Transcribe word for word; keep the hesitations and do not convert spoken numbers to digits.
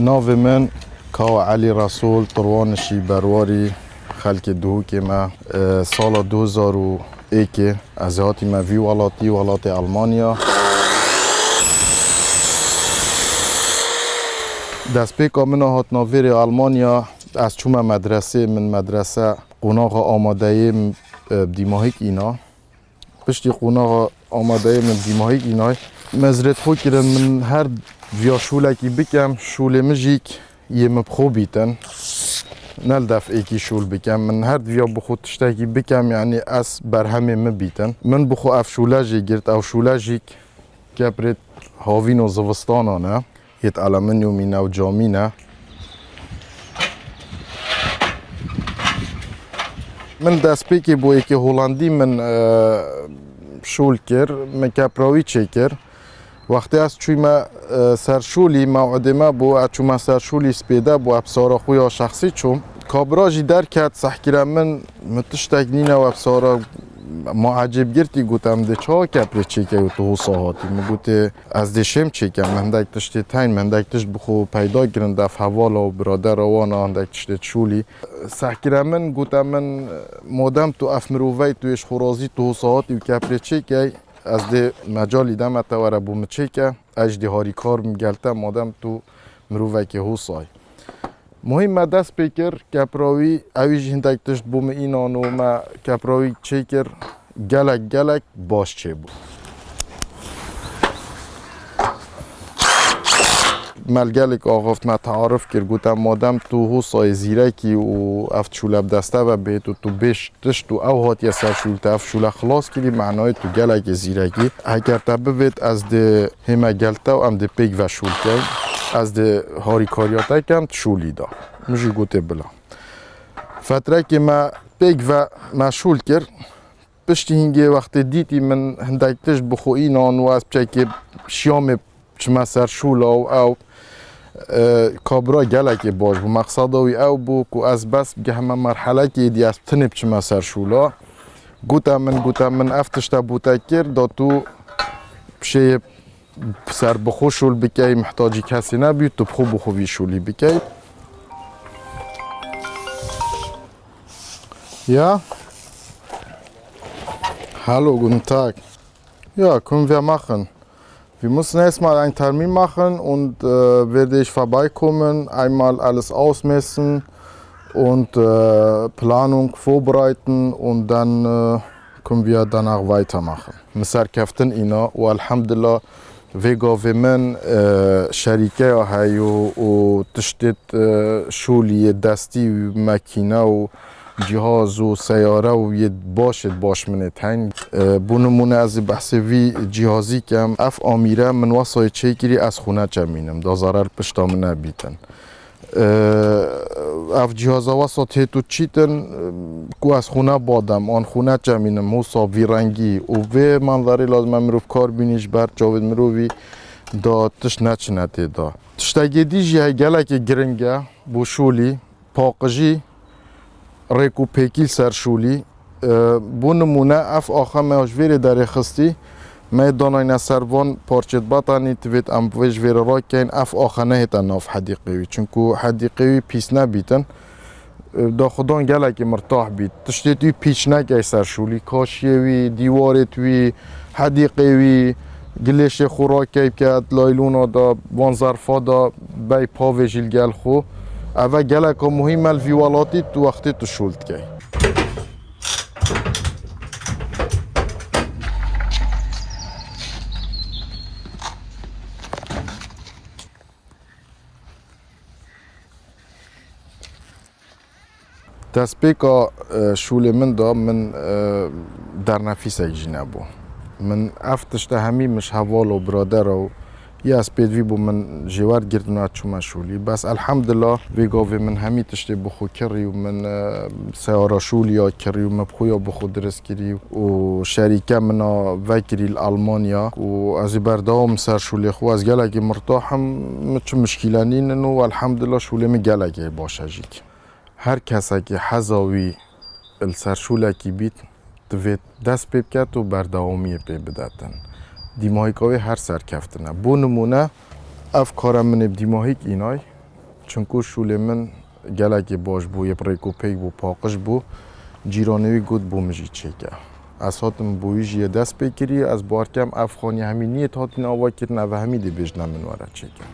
Navê min Kawa Elî Resûl, Tirwanişî, Berwarî, xelkê Duhokê me. E, sala du hezar û êkê ez hatîme vî welatî, welatê Almanya. Destpêka min a hatina vêrê Almanya, ez çûme medresê, min medrese qonaxa amadeyê, e, dîmahîk îna. Piştî qonaxa amadeyê min dîmahîk înay. Me zirêt xwe kirin, min her viya şûlekî bikem, şûlê min jîk yê min bi xwe bîtin. Ne li def êkî şûl bikem. Min her viya bi xwe tiştekî bikem, yanî ez berhemê min bîtin. Min bi xwe ev şûle jî girt, ew şûle jîk keprêt havîn û zivistana ne. Yêt alumînyumî ne û camî ne. Min destpêkê bo yekê Holandî min, e, şûl kir, min keprawî çêkir. Wextê ez çûyme, e, ser şûlî, mewidê me bû, ez çûme ser şûlî spêde bû, ez bi sara xwe ya şexsî çûm. Kabira jî derket, sehkire min, min tiştek nîne we bi sara Ma ecêb girtî, got, "Em dê çawa keprê çêke û tu hosa hatî?" Min gotê, "Ez dê şêm çêkem, min hindek tiştê teyn, min hindek tişt bi xwe peyda kirin, def hevala û biradera wana hindek tiştê şûlî." Sehkire min, gote min, "Madem tu ev mirovey, tu êş xwe razî, tu hosa hatî û keprê çêkey, ez dê mecalî deme te were bo min çêke, ez jî dê harîkar bim gel te, madem tu mirovekê hosay." Muhîm me dest pê kir, kepra wî, ewî jî hindek tişt bû min înan û me kepra wî çêkir, gelek, gelek baş çêbû. Me li gelek axaft, me tearif kir, gote, "Madem tu hosayê zîrekî û ev çûle bi deste ve bihêt û tu bêş tişt û ew hatiye ser şûl, te ev şûle xilas kirî, menayê tu gelekê zîrekî. Heger te bivêt, ez dê hême gel te û em dê pêk ve şûl keyn. Ez dê harîkariya te kem, tu şûlî da." Min jî gotê, "Bila." Fetrekê me pêk ve me şûl kir. Piştî hingê wextê dîtî min hindek tişt bi xwe înan û ez çekê şiyamê çime ser şûla û ew, e, kabira gelekê baş bû. Meqseda wî ew bû ku ez bes bigehime merhelekê dî ez tinê biçime ser şûla. Gote min, gote min, "Ev tişte bo te kir, da tu şêyê ser bi xwe şûl bikey, mihtacî kesî nebî, tu bi xwe bi xwe vî şûlî bikey." Ja. Hallo, guten Tag. Ja, können wir machen. Wir müssen erstmal einen Termin machen und, äh, werde ich vorbeikommen, einmal alles ausmessen und, äh, Planung vorbereiten und dann, äh, können wir danach weitermachen. Min serkeftin îna û elhamdulillah vê gavê min, e, şerîkeya heyo û tiştê, e, şûlî yê destî û mekîne û cîhaz û seyare û yê baş ê baş min ê teyn. E, bo nimûne ez ê behsê vî cîhazî kem. Ev amîre min wesayê çêkirî ez xwe neçemînim, da zarar pişta min nebîtin. Ev cîhaza wesa têt û çîtin, ku ez xwe nebadem, an xwe neçemînim, hosa vî rengî û vê manzerê lazim e mirov kar bînî ji ber çavê mirovî da tişt neçine tê da. Tiştekê dî jî heye gelekê giring e, bo şûlî, paqijî, rêk û pêkî li ser şûlî. E, bo nimûne, ev axa me ji vêrê derê xistî, me yê danayne ser van parçêt betanî, divêt em vê ji vêrê rakeyn, ev axa nehête nav hedîqê wî. Çunku hedîqê wî pîs nebîtin, e, da xudan gelekî mirtah bît. Tiştê tu pîç nekey ser şûlî, kaşiyê wî, dîwarêt wî, hedîqê wî, gilêşê xwe rakey bike, laylona da, van zerfa da, bey pavê jî li gel xwe. Eve geleka muhîm e li vî welatî tu wextê tu şûl dikey. Destpêka, e, şûlê min da min, e, dernefîsek jî nebû. Min ev tişte hemî min ji heval û biradera û ya ez pêdivî bû min jêwer girtine çûme şûlî. Bes elhamdulillah vê gavê min hemî tiştê bi xwe kirî û min, e, seyara şûlî ya kirî û min bi xwe ya bi xwe dirist kirî û şerîke min a vekirî li Almanya û ez ê berdewam ser şûlê xwe. Ez gelekî mirtah im, min çi mişkîle nînin û elhamdulillah şûlê min gelekî baş e jîk. Her kesekî heza wî li ser şûlekî bît, divê dest pê biket û berdewamiyê pê bidetin. Dîmahîka wê her serkeftin e. Bo nimûne, ev kara min ê bi dîmahîk înay, Çunku şûlê min gelekî baş bû, yê bi rêk û pêk bû, paqij bû. Cîranê wî got, bo min jî çêke. Ez hatim bo wî jî yê dest pê kirî, ez bar kem ev xanî hemî niyê hatîne ava kirin, ev hemî dê bêjine min were çêke.